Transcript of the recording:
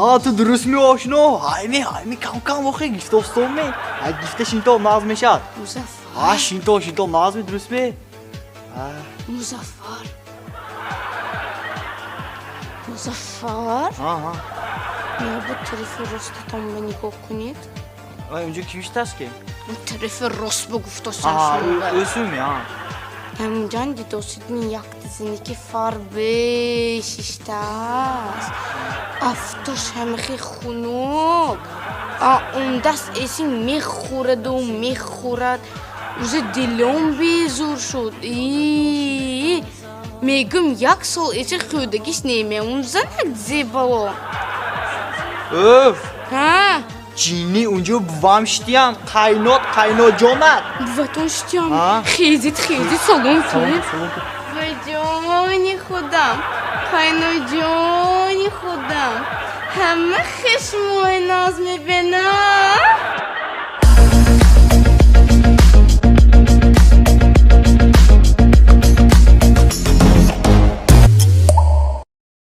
А, ту дуруст ми, ошно? Ҳайми, ҳайми, кам кам охи гифтостонми? Ҳай, гифта шинто нағз мешавад. Музаффар. А, шинто, шинто нағз ми, дуруст ми? Музаффар. Музаффар. Ага. Мея, бу тарафи ростатон ба нигоҳ кунед. Ай, унҷо ким шитаст ки? Тарафи рост ба гуфтосам. Ӯсуми, а? Ҳамунҷан дидосидми, якта зинаки фарбе шиштааст. Афтош ҳамахи хунук. А он даст эси мехӯраду мехӯрад. Уже дилом безур шуд. И мегум, як сол эси хӯдагиш немеун занак зебало. Өф! Ҳа? Ҷинни, унҷо бувам шитиям, қайнот, қайнотҷонат. Буватон шитиям? А? Хезит, хезит, салом кунед. Салом кун. Вайҷони худам, қайноҷони худам, ҳама хешмои ноз мебинам.